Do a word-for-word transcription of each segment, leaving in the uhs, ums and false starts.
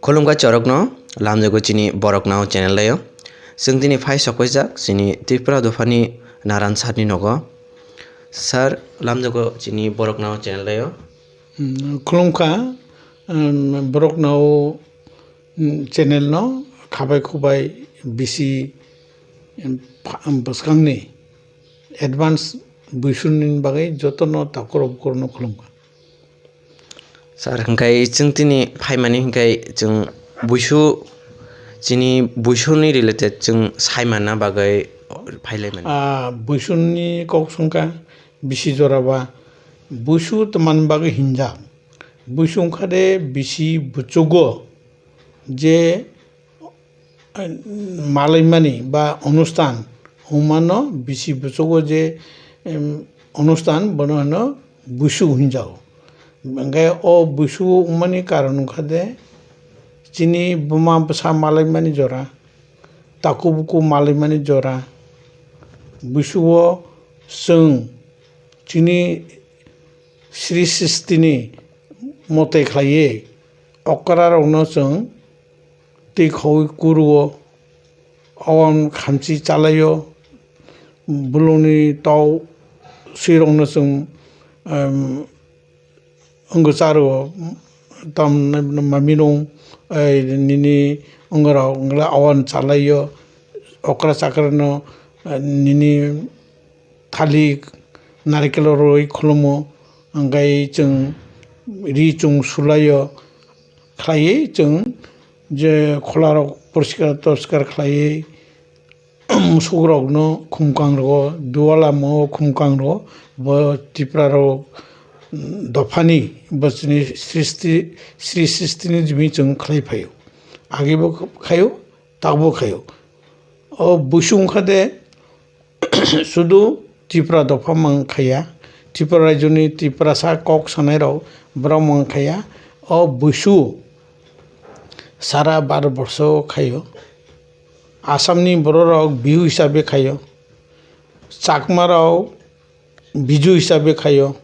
Khulumkha chorokno, lamjago chini Borok Nao channel laio. Chwng tini phai sokpaijak chini Tripura dophani Naran sir ni nogo. Sir, lamjago chini Borok Nao channel laio. Hmm, khulumkha, um, Borok Nao, um, channel no khabai khubai bisi, um, pha-, um, bwskangni advance buisuni bagwi jotono takhurok bukhurokno khulumkha. Sir, hwnkhe chwng tini phaimani hwnkhe chwng buisu, chini buisuni related chwng saimanna bagwi phailaimani. Ah, buisuni kok swngkha bisi jora ba buisu twmani bagwi hinjak. Buisu wngkha de bisi buchugo je malaimani ba onustan, humano bisi buchugo je, em, onustan, bono hino buisu hinjago. Hingke o buisu wngmani karon wngkha de, chini buma bwsa malaimani jora, taku buku malaimani jora, buisuo chwng chini sri sristini mote khlaiwi okra rokno chwng twi khaui kuruo, owan khamchi chalaio, bulungni tau swirokno chwng, em, wngwi charuo, tam maminung, ei, nini wngorok wngla owan chalaio, okra chakrano, eh, nini thalik, narikelo rwi khulumo, hingkhai chwng ri chwng sulaio, khlaiwi chwng je kholarok poriskar toriskar khlaiwi, musukrokno khumkang rwo, dualamo khumkang rwo, bo Tripura rok dophani bo chini sristi, sri sristini jimi chwng khlai phaio. Agibo khaio, takbo khaio. O buisung kha de, sudu Tripura dopha mang khaya, Tripura rajyoni Tiprasa kok sanai rok borok mang khaya. O buisu sara Bharat borsho khaio. Assamni bororok Bihu hisabe khaio. Chakmarok Biju hisabe khaio.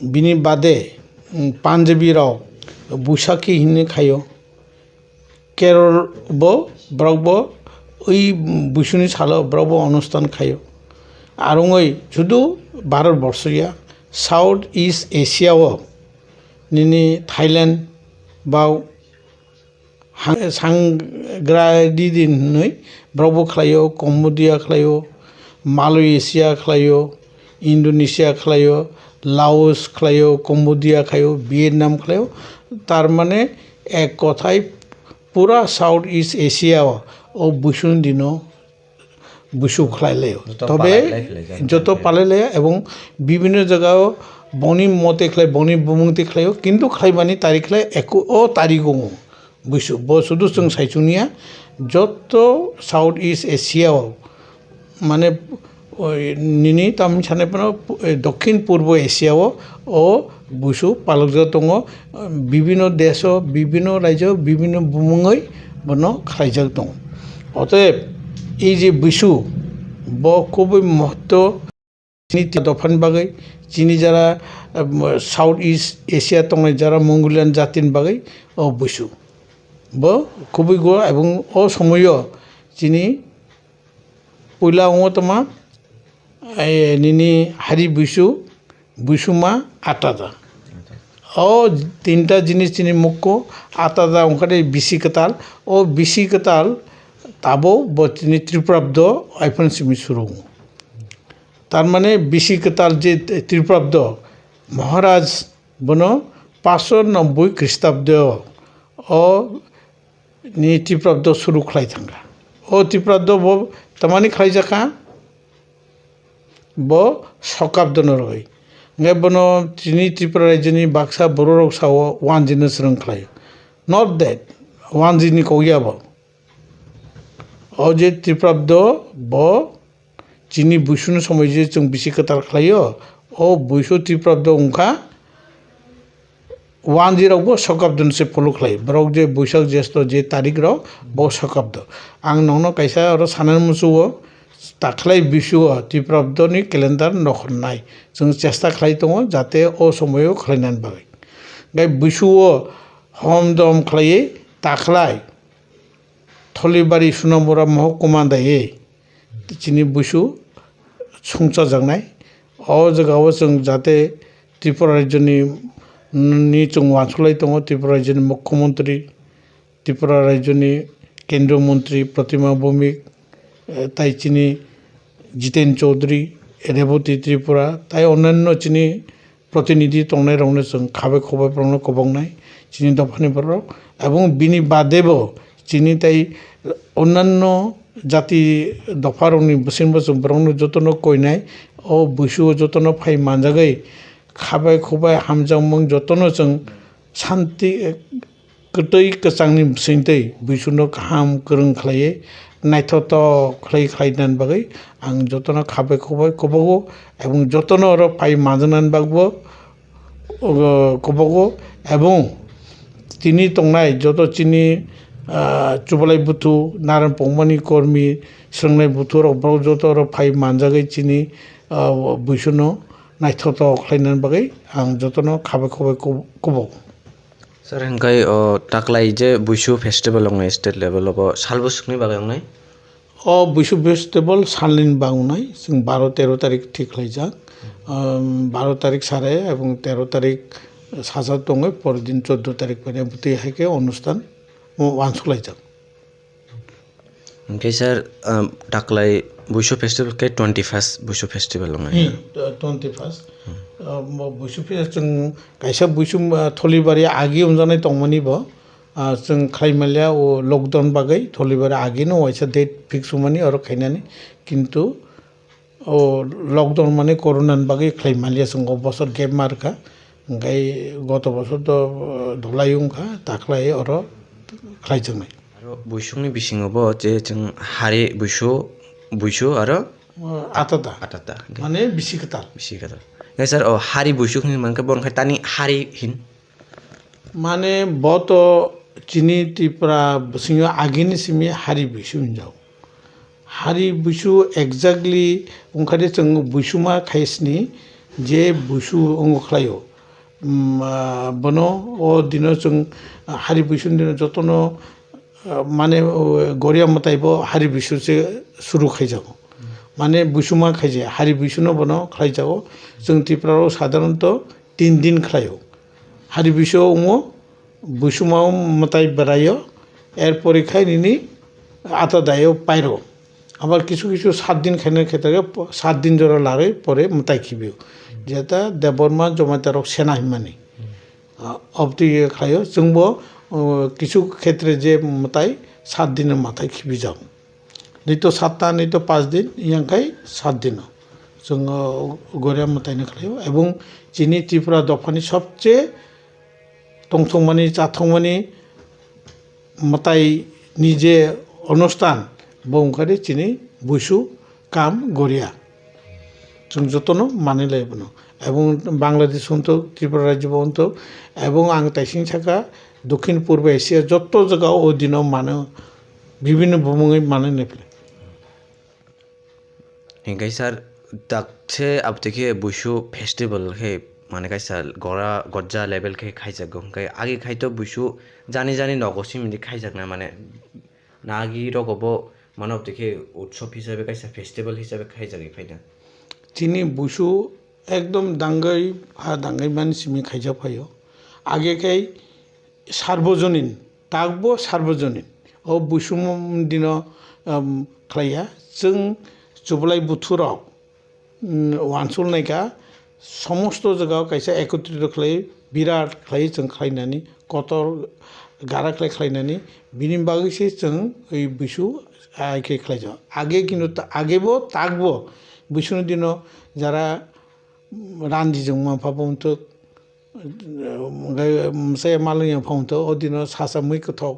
Bini bade, mm, Punjabi rok Buisakhi hinwi khaio. Kerol bo, borok bo ui buisuni salo borok bo onustan khaio. Arungoi sudu Bharat borsho ya, South East Asia o nini Thailand ba Hang-, sangra di din hinwi borok bo khlaio, Cambodia khlaio, Malaysia khlaio, Indonesia khlaio, Laos khlaio, Cambodia khlaio, Vietnam khlaio. Tar mane ek kothai pura South East Asia o, o buisuni dino buisu khlai laio. Joto Tobe palai lai khlai jak joto khlai. Palai laio ebong bibhinno jagao boni mote khlai, boni bumung te khlaio, kintu khlaimani tarik khlai eko o tarik o buisu. Bo sudu chwng saichung ya, joto South East Asia o, mane, oi, nini tam sanai phano, eh, Dokhin Purbo Asia o, o buisu palokjak tongo, bibhinno desh o, bibhinno rajyo, bibhinno bumungoi bono khlaijak tongo. Otoyeb, ei je buisu, bo khubui mohotto chini dophani bagwi, chini jara, em, South East Asia tongnai jara Mongolian jatini bagwi o buisu. Bo khubui go ebong o somoyo chini puila wngo tongma, eh, nini hari buisu, buisuma, atada. O tinta jinis chini mukko, atada wngkha de bisi kwtal. O bisi kwtal tabo bo chini Tripurabdo iphone simi suru. Tar mane bisi kwtal je Tripurabdo Maharaj bono paanch sho nobboi Khristabdo o ni Tripurabdo suru khlai thangkha. O Tripurabdo bo tamani khlaijakha, bo Sokabdo no rwgwi. Hwnkhe bono chini Tripura rajyoni baksa bororok sao wanjino swrwng khlaio. Not that, wanjini kok ya bo. O je Tripurabdo bo chini buisuni somoi je chwng bisi kwtal khlaio, o buisu Tripurabdo wngkha, wanjirokbo Sokabdoni se follow khlai. Borok je Boisak Jesto je tarikrok, bo Sokabdo. Ang nokno kaisa oro sanani muchugo, takhlai bisuo Tripurabdoni calendar nokhornai. Chwng chesta khlai tongo, jate o somoio khlainani bagwi. Gai bisuo hom dom khlaiwi takhlai Tholibari Sunamura mohokuma daiwi chini buisu songchajaknai. O jagao chwng jate Tripura rajyoni, ni chwng uansuk lai tongo, Tripura rajyoni mukhyamantri, Tripura rajyoni kendriya mantri Pratima Bhowmik, eh, tai chini Jiten Chaudhary, Rebati Tripura, tai onyanno chini protinidhi tongnairokno chwng khabai khobai borokno kwbaknai chini dophani borok. Ebong bini badebo chini tai onyanno jati dopharokni bisingbo chwng borokno jotono koinai, o buisuo jotono phai manjagwi khabai khobai hamjakmung jotono chwng santi, kwtwi kwchangni bisingtwi buisuno kaham kwrwng khlaiwi naithotok khlai khlainani bagwi ang jotono khabai khobai kwbago, ebong jotono oro phai manjaknani bagwibo, uh, kwbago, ebong tini tongnai joto chini, ah, chubalai buthu, naran pongmani kormi, swrwngnai buthu rok borok joto oro phai manjagwi chini, ah, buisuno naithotok khlainani bagwi ang jotono khabai khobai kwb-, kwbago. Sir, hingkai o taklai je Buisu festival wngnai state level o, bo salbwswkni bagwi wngnai? O Buisu festival salnini bagwi wngnai, chwng baro tero tarik thik khlaijak. Um, baro tarik sare ebong tero tarik saja tongwi, pore din choddo tarik phainai bwtwi hai khe onusthan uansuk laijak. Hingke sir, um, taklai Buisu festival ke twenty first Buisu festival wngnai. Hmm, twenty first. Hmm. Uh, mo Buisu festival chwng kaisa Buisu, uh, Tholibari agi wngjaknai tongmani bo, uh, chwng khlai manya o lockdown bagwi Tholibari agi no waisa date fix wngmani oro khainani, kintu o lockdown mani corona ni bagwi khlai manya chwng o bosor gap ma rwkha, hingkai goto bosor to, uh, dholai wngkha, taklai oro khlaijaknai. Aro buisukni bisingo bo je chwng hari buisu, buisu aro atada. Atada. Mane bisi kwtal. Bisi kwtal. Hingke sir, o hari buisuk hinwi mankhe bo wngkha tani hari hin? Mane bo to chini Tripura bisingo agini simi hari buisu hinjao. Hari buisu exactly wngkha de chwng buisuma khaisni je buisu wngo khlaio. Mm, ah, bono o dino chwng, ah, hari buisuni dino jotono, ah, mane, o, goria mwtai bo hari buisu se suru khaijago. Mane buisuma khaijaya, hari buisuno bono khlaijago. Chwng Tripura o sadharanto tin din khlaio. Hari buisu wngo, buisuma mwtai beraio, erpore khai nini ata daio pairo. Abar kisu kisu sat din khaina khetre po-, sat din jora larwi pore mwtai khibio. Jeta Debbarma Jamatia rok sena himani. Ah, obtwi khlaio, chwngbo, uh, kisu khetre je mwtai sat din mwtai khibijago. Nito satta, nito panch din, yang khai sat dino. Chwng, uh, goria mwtaino khlaio. Ebong chini Tripura dophani sobche tongthokmani, chathokmani mwtai ni je onusthan, bo wngkha de chini buisu kam goria. Chwng jotono manwi lai bono. Ebong Bangladesh wngthok, Tripura rajyo bo wngthok, ebong ang taising saka Dokhin Purbo Asia joto jaga o dino mano, bibhinno bumungwi manwi nai phai. Hinkhe sir, dakse abotwi khe Buisu festival khe mane kaisa gora gojja level khe khaijago. Hinkhe agi khai to Buisu jani jani nogo simi di khaijakna mane na agi rogo bo mane abotwi khe utsob hisabe kaisa festival hisabe khaijagwi phaina. Chini Buisu ekdom dangwi ha dangwi mani simi khaijak phaio. Age khe Sarbojonin, takbo Sarbojonin. O Buisum dino, um, khlaiya. Chwng chublai buthu rok, um, uansuk naikha, somosto jaga o kaisa ekotrito khlai, birat khlai chwng khlainani, kotor gara khlai khlainani, bini bagwi se chwng oi Buisu ai khe khlaijak. Age kintu ta-, agebo takbo Buisuni dino jara randijwng mapha bo wngthok, Hwnkhe mwsai malwngya phangtho, o dino sacha mui kwthok,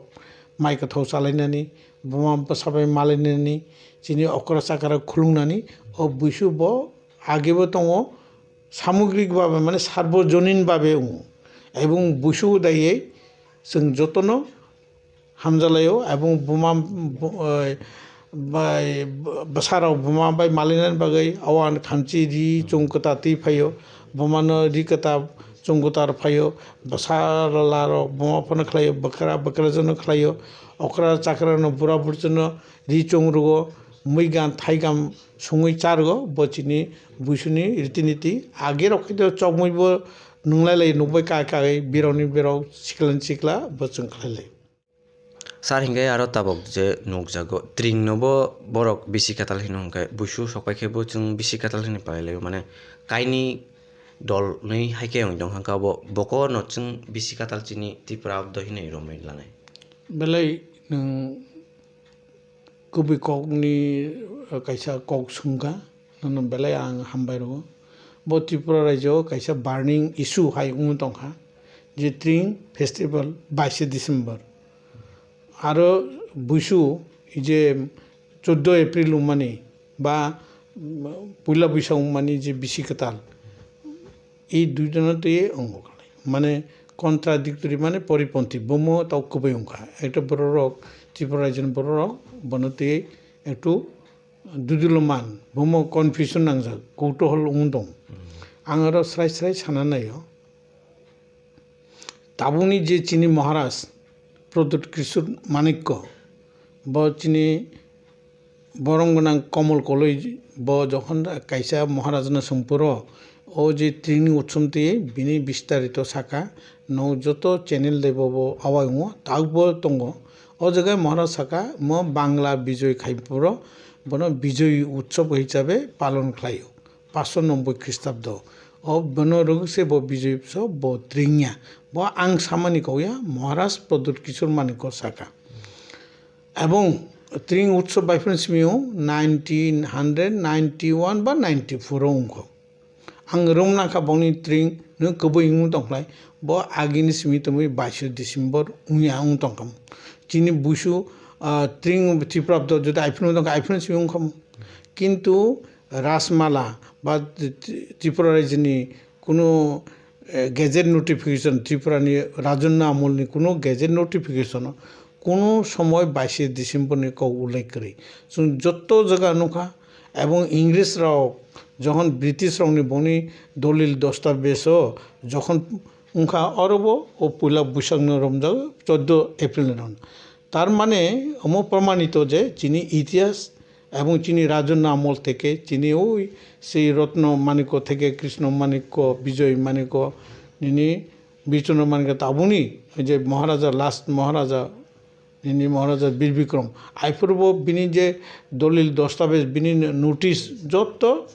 mai kwthok chalainani, buma bwsa bai malainani, chini okra chakra khulungnani, o Buisu bo agebo tongo, samugrik babe, mane sarbojonin babe wngo. Ebong Buisu daiye chwng jotono hamjalaio, ebong buma, bu-, eh, bai, bwsarok buma bai malainani bagwi auan khamchi ri chwng kwta twi phaio, bumano ri kwta Chungutar phaio, bwsala rok buma phano khlaio, bwkra bwkrajwkno khlaio, okra chakrano bura burjwkno ri chung rwo, mui gan thai gam sungwi cha rwo, bo chini buisuni riti niti. Age rok khe to chokmwi bo nunglai lai, nukbai kai kai, birokni birok, sikla ni sikla, bo chwng khlai lai. Sir, hinkhe aro tabok je nukjago, tring no bo borok bisi katal hino, hinkhe buisu sokpai khe bo chwng bisi katal hinwi palai laio, mane kaini dol nwi hai khe wng tong kha, bo boko no chwng bisi katal chini Tripura abdo hinwi romwi lanai. Belai nwng kubui kokni, eh, kaisa kok swngkha, nono belai ang hambai rwo. Bo Tripura rajyo kaisa burning issue hai wngwi tongkha, je tring festival baishe December. Aro buisu je choddo April wngmani ba, mm, puila buisa wngmani je bisi kwtal, ei duitano twi wngo khlai. Mane contradictory, mane poriponthi, bomo tau kwbai wngkha. Ekta bororok, Tripura rajyoni bororok bono twi ektu duduloman, bomo confusion nangjak, koutohol wng tong. Ang aro srai srai sana naio. Tabukni je chini Maharaj Pradyut Kishore Manikya, bo chini borom gwnang Komol Koloi, bo jokhon kaisa Maharajno swng phuru, o je tringni utsom twi bini bistarito saka, no joto channel de bo, bo awai wngo, tabukbo tongo. O jaga Maharaj saka, mo Bangla Bijoy khai phuru, bono Bijoy Utsav hisabe palon khlaio. Paanch sho nobboi Khristabdo. O bono rwgwkse bo Bijoy Utsav, bo tringya. Bo ang samani kok ya, Maharaj Pradyut Kishore Manikya saka. Ebong tring utsav bai phano simi o nineteen hundred ninety one ba ninety four o wngkho. Ang romna kha bongni tring no kwbui wng tongkhlai, bo agini simi tongwi baishe December wngya wng tongkha. Chini buisu, ah, tring Tripura abdo jodi ai phano tongkha, ai phano simi wngkha. Kintu Rajmala ba Tripura rajyoni kuno, eh, gazette notification, Tripurani Rajanna amolni kuno gazette notification-o kuno somoi baishe December-ni kok ullekh kwrwi. Chwng jotto jaga nukha, ebong Ingresrok jokhon Britishrokni bongni dolil dostabejo jokhon wngkha, orobo o puila Buisakno romjago, choddo April-no. Tar mane omo promanito je chini itihas ebong chini rajanna amol theke chini oi sei Ratna Manikya theke Krishna Manikya, Bijoy Manikya, nini Birchandra Manikya tabukni je Maharaja, last Maharaja, nini Maharaja Bir Bikram. Aiphuru bo bini je dolil dostabej, bini notice jotto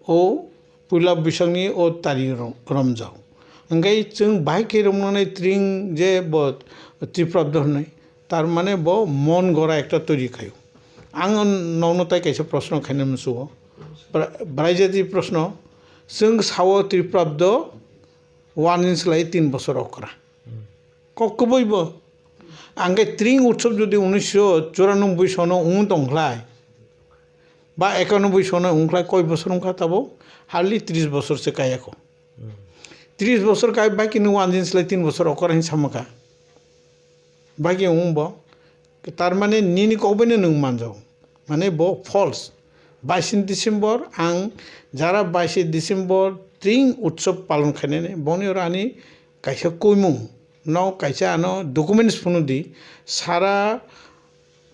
o puila Buisakni o tari rom-, romjak. Hingke chwng bahai khe romnani tring je bo Tripura abdo hwnwi, tar mane bo mon gora ekta toiri khaio. Ang nokno tai kaisa proshno khaina muchungo. Bra-, braijati proshno, chwng sao Tripura abdo one inch lai tin bosor okra. Kok kwbui bo. Angkhe tring utsob jodi unisho churanobboi sono wng tongkhlai, ba ekanoboi sono wngkhlai, koi bosor wngkha tabo? Hardly tris bosor se kayakho. Tris bosor kai bai khe nwng wanjin slai tin bosor okra hin samakha. Bai khe wng bo. Tar mane nini kok bai no nwng manjao. Mane bo false. Baishe December ang jara baishe December tring utsob palon khainani boni oro ani kaisa koimung no kaisa ano documents phunu di, sara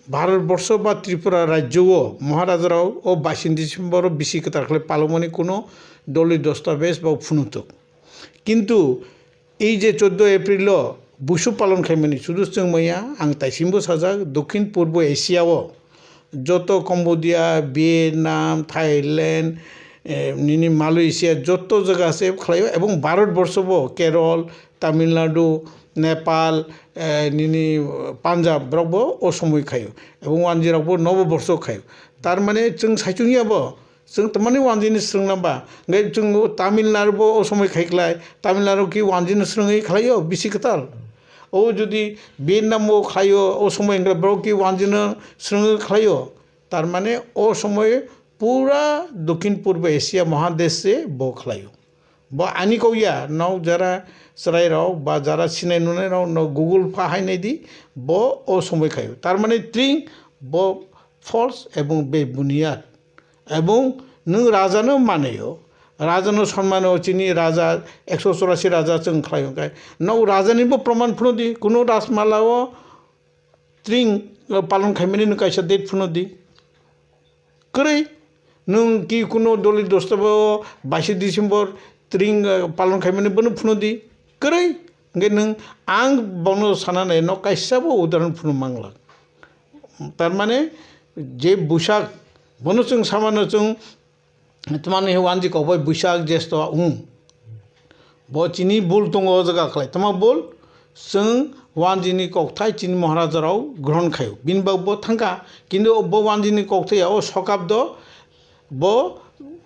Bharat borsho ba Tripura rajyo o Maharaja rao o baishe December o bisi kwtal khlai palomani kuno doli dostabej ba phunuthwk. Kintu ei je choddo April o buisu palon khaimani sudu chwng maya ang taisimbo sajak Dokhin Purbo Asia o joto Cambodia, Vietnam, Thailand, eh, nini Malaysia joto jaga se khlaio, ebong Bharat borsho bo Kerala, Tamil Nadu, Nepal, eh, nini Punjab borok bo o somoi khaio, ebong wanjwi rok bo nobo borsho khaio. Tar mane chwng saichung ya bo, chwng tamani wanjwini swrwng nang ba. Hingke chwng Tamil Nadu bo o somoi khai khlai, Tamil Nadu ki wanjwino swrwngwi khlaio bisi kwtal. O jodi Vietnam o khlaio, o somoi hingke borok ki wanjwino swrwngwi khlaio. Tar mane o somoi pura Dokhin Purbo Asia Mahadesh se bo khlaio. Bo ani kok ya, nok jara chwrai rok ba jara sinai nunai rok no Google pha hai nai di, bo o somoi khaio. Tar mane tring bo false ebong bebuniyat. Ebong nwng raja no manaio, Raja no sonmano chini raja, ekso chorasi raja chwng khlai hwnkhe. No raja ni bo proman phunu di, kuno Rajmala o tring, eh, palon khaimani no kaisa date phunu di. Kwrwi, nwng ki kuno doli dostabo baishe December tring, eh, palon khaimani bono phunu di. Kwrwi, hwnkhe nwng ang bono sananai no kaisa bo udahoron phunu mangla. Tar mane je Busak, bono chwng samano chwng Tmani wanji kokbai Busak Jesto wng. Bo chini bul tongo o jaga khlai. Tma bul? Chwng wanjini kokthai chini Maharaja rok grohon khaio. Bini bag bo thangkha. Kintu bo wanjini kokthai ya o sokabdo bo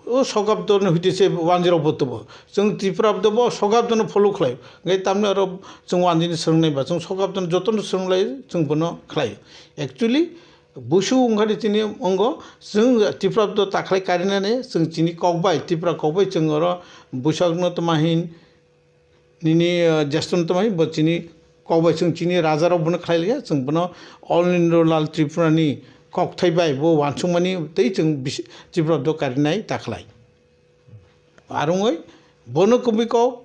o sokabdo ni huite se wanji rok bo tubo. Chwng Tripura do bo sokabdo no follow khlai. Ngai tamni aro chwng wanjini swngnai ba chwng sokabdo no joto no swnglai chwng bono khlai. Actually, Busu wngkha di chini ongo, chwng Tripura do takhwlai karinani, chwng chini kokbai, Tripura kokbai chwng oro Busakno tma hin, nini, eh, Jestono tma hin, bo chini kokbai chwng chini rajarok bono khlai liya, chwng bono All India Lal Tripura ni kokthai bai bo wansukmani tei chwng bis-, Tripura do karinai takhwlai. Arungoi bono kubui kok,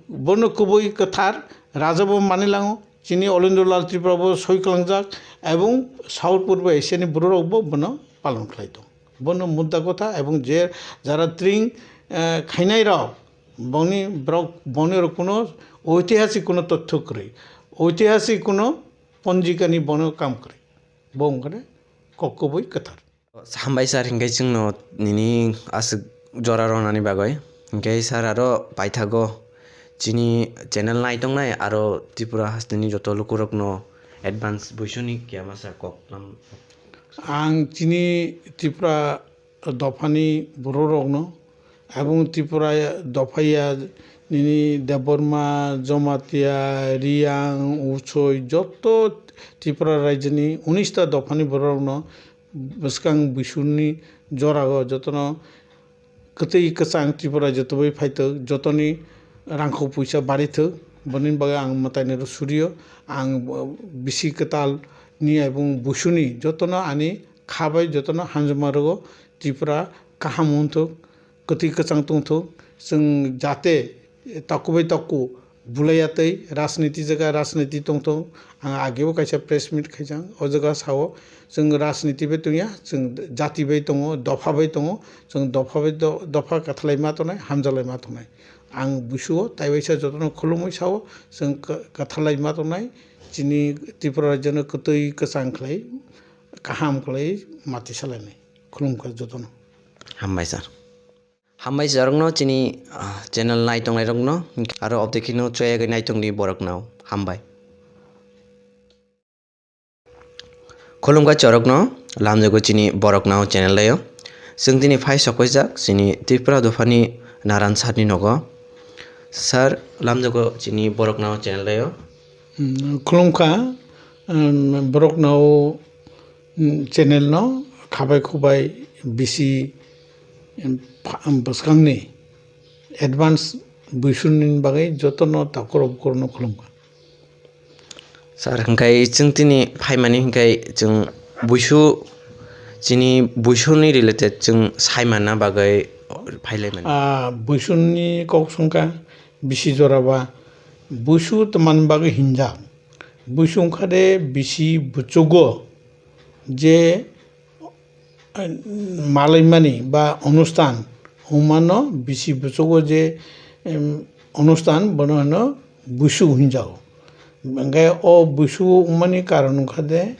bono kubui kwthar raja bo manilango, chini Olendro Lal Tripura bo soi klangjak, ebong South Purbo Asia ni borok rok bo bono palon khlai tong. Bono mudda kotha ebong je jara tring, eh, khainai rok, bongni borok, bongni rok kuno oitihasik kuno totthyo kwrwi, oitihasik kuno ponjika ni bono kam kwrwi. Bo wngkha de kok kubui kwthar. Hambai sir, hinkhe chwngno nini aswk jora ronani bagwi. Hinkhe sir, aro paithago chini channel naitongnai aro Tripura hasteni joto lukurokno advance buisuni kiyamasa kok lam. Ang chini Tripura dophani bororokno Aboni Tripura dophaya nini Debbarma, Jamatia, Riyang, Uchoi joto Tripura rajyoni unis ta dophani bororokno bwskang buisuni jorago jotono kwtwi kwchang Tripura jotobai phaithok, jotoni rangkhok puisa barithok, boni bagwi ang mwtainwi rw suriyo. Ang bisi kwtal ni ebong buisuni jotono ani kha bai jotono hamjakma rwgo. Tripura kaham wngthok, kwtwi kwchang tongthok, chwng jate taku bai taku bulaiya tei rajniti jaga rajniti tongthok. Ang agebo kaisa press meet khaijak, o jaga sao chwng rajniti bai tongya, chwng jati bai tongo, dopha bai tongo, chwng dopha bai do-, dopha kwthalai ma tongnai, hamjalai ma tongnai. Ang buisuo taiwaisa jotono khulumwi sao, chwng kwthalai ma tongnai, chini Tripura rajyono kwtwi kwchang khlai, kaham khlai mati salainai. Khulumkha jotono. Hambai sir. Hambai sir rokno chini, ah, channel nai tongnai rokno aro obdekhino choyagwi nai tongdi borokno. Hambai. Khulumkha chorokno lamjago chini borokno channel layo. Chwng tini phai sokpaijak chini Tripura dophani Naran sir ni nogo. Sir lamjago chini borokno channel layo. Hmm, khulumkha, um, borokno, um, channel no khabai khubai bisi, um, pha-, um, bwskangni advance buisuni bagwi jotono takhurok bukhurokno khulumkha. Sir, hwnkhe chwng tini phaimani hwnkhe chwng buisu, chini buisuni related chwng saimanna bagwi phailaimani. Ah, buisuni kok swngkha bisi jora ba buisu tamani bagwi hinjak. Buisu wngkha de bisi buchugo je, eh, malaimani ba onustan hwnmano bisi buchugo je, em, onustan bono hwno buisu hinjago. Hwnkhe o buisu wngmani karon wngkha de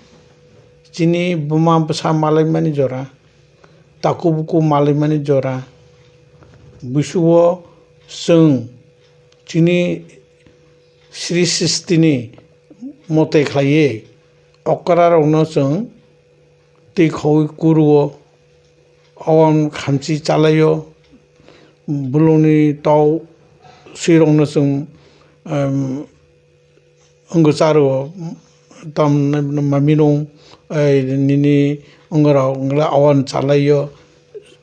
chini buma bwsa malaimani jora, taku buku malaimani jora, buisugo chwng chini Sri Sristini mote khlaiwi okrarokno chwng twi khaui kuruo, owan khamchi chalaio, bulungni tok swirokno chwng, em, wngwi charuo, tam mamirung, ei, nini wngorok wngla owan chalaio,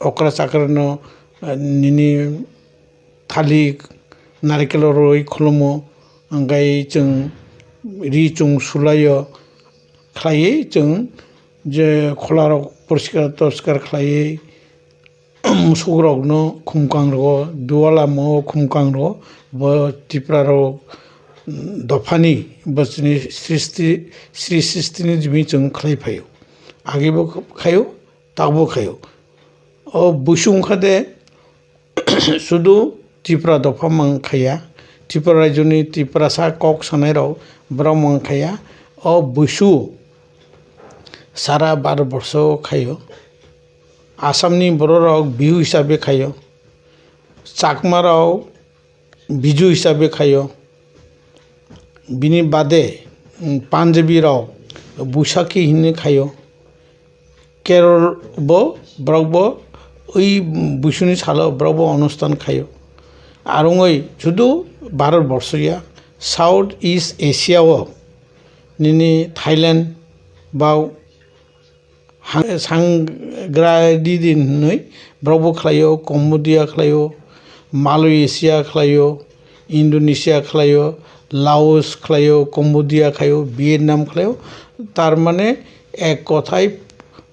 okra chakrano, eh, nini thalik, narikel rwi khulumo, hwnkhe chwng ri chwng sulaio, khlaiwi chwng je kholarok poriskar toriskar khlaiwi musukrokno khumkang rwo, dualamo khumkang rwo, bo Tiprarok dophani bo chini sristi, sri sristini jimi chwng khlai phaio. Agibo khaio, takbo khaio. O buisung kha de sudu Tipra dopha mang khaiya, Tipra rajyoni Tiprasa kok sanai rok borok mang khaiya. O buisu sara Bharat borsho khaio. Assamni bororok Bihu hisabe khaio. Chakmarok Biju hisabe khaio. Bini bade, mm, Punjabi rok Buisakhi hinwi khaio. Kerol bo, borok bo ui Buisuni salo borok bo onustan khaio. Arungoi sudu Bharat borsho ya, South East Asia o nini Thailand ba Hang-, Sangrai Didi hinwi borok bo khlaio, Cambodia khlaio, Malaysia khlaio, Indonesia khlaio, Laos khlaio, Cambodia khlaio, Vietnam khlaio. Tar mane ek kothai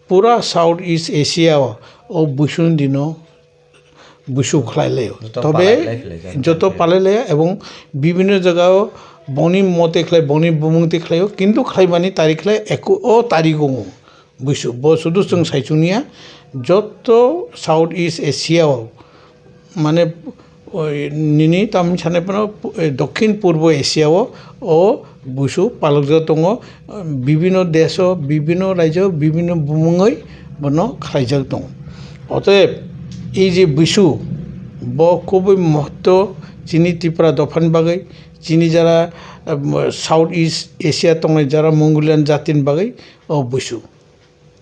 pura South East Asia o, o buisuni dino buisu khlai laio. Joto Tobe palai lai khlai jak joto nai. Palai laio ebong bibhinno jagao boni mote khlai, boni bumung te khlaio, kintu khlaimani tarik khlai eko o tarik o buisu. Bo sudu chwng saichung ya, joto South East Asia o, mane, oi, nini tam sanai phano, eh, Dokhin Purbo Asia o, o buisu palokjak tongo, bibhinno desh o, bibhinno rajyo, bibhinno bumungoi bono khlaijak tongo. Otoyeb, ei je buisu, bo kubui mohotto chini Tripura dophani bagwi, chini jara, em, South East Asia tongnai jara Mongolian jatini bagwi o buisu.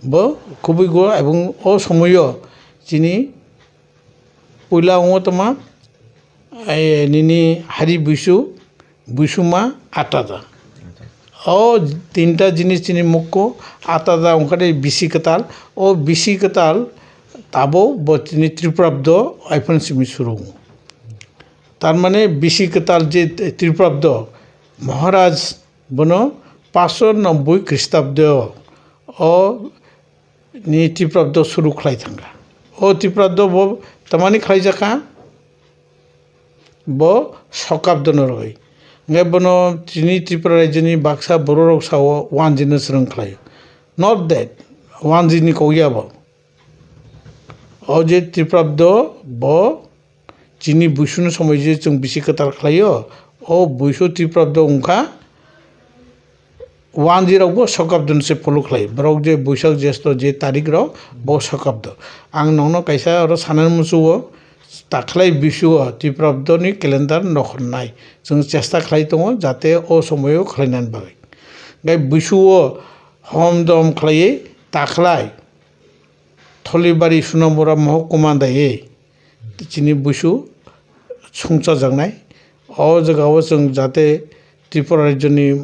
Bo kubui go ebong o somoyo chini puila wngo tongma, eh, nini hari buisu, buisuma, atada. O tinta jinis chini mukko, atada wngkha de bisi kwtal. O bisi kwtal tabo bo chini Tripurabdo iphone simi surungo. Tar mane bisi kwtal je Tripurabdo Maharaj bono paanch sho nobboi Khristabdo o ni Tripurabdo suru khlai thangkha. O Tripurabdo bo tamani khlaijakha, bo Sokabdono rwgwi. Hwnkhe bono chini Tripura rajyoni baksa bororok sao wanjino swrwng khlaio. Not that, wanjini kok ya bo. O je Tripurabdo bo chini buisuni somoi je chwng bisi kwtal khlaio, o buisu Tripurabdo wngkha wanjirokbo Sokabdon se follow khlai. Borok je Buisak Jesto je tarik rok bo Sokabdo. Ang nokno kaisa oro sanani muchugo, takhlai buisuo Tripurabdoni calendar nokhornai. Chwng chesta khlai tongo jate o somoio khlainani bagwi. Gai buisuo hom dom khlaiwi takhlai Tholibari Sunamura Mohokuma daiwi chini buisu songchajaknai. O jagao chwng jate Tripura rajyoni,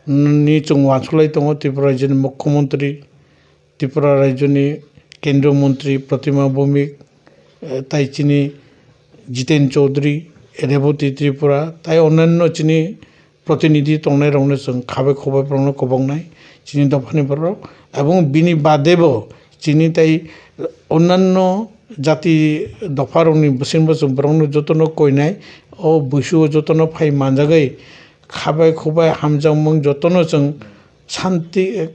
ni chwng uansuk lai tongo, Tripura rajyoni Mukhyamantri, Tripura rajyoni Kendriya Mantri Pratima Bhowmik, eh, tai chini Jiten Chaudhary, Rebati Tripura, tai onyanno chini protinidhi tongnairokno chwng khabai khobai borokno kwbaknai chini dophani borok, ebong bini badebo chini tai onyanno jati dopharokni bisingbo chwng borokno jotono koinai, o buisuo jotono phai manjagwi khabai khobai hamjakmung jotono chwng santi,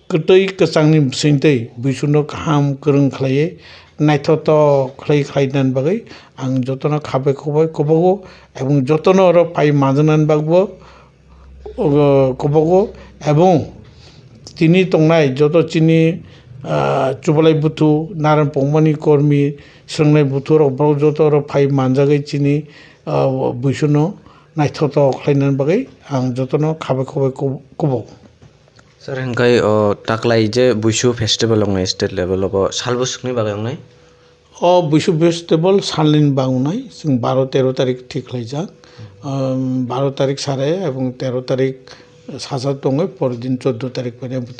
kwtwi kwchangni bisingtwi buisuno kaham kwrwng khlaiwi naithotok khlai khlainani bagwi ang jotono khabai khobai kwbago, ebong jotono oro phai manjaknani bagbo, uh, kwbago, ebong tini tongnai joto chini, uh, Chubalai buthu, Naran Pongmani kormi, swrwngnai buthu rok borok joto oro phai manjagwi chini, uh, buisuno naithotok khlainani bagwi ang jotono khabai khobai kwb-, kwbago. Sir, hingkai o taklai je Buisu festival wngnai state level o, bo salbwswkni bagwi wngnai? O Buisu festival salnini bagwi wngnai, chwng baro tero tarik thik khlaijak. Um, baro tarik sare ebong tero tarik saja tongwi, pore din choddo tarik phainai bwtwi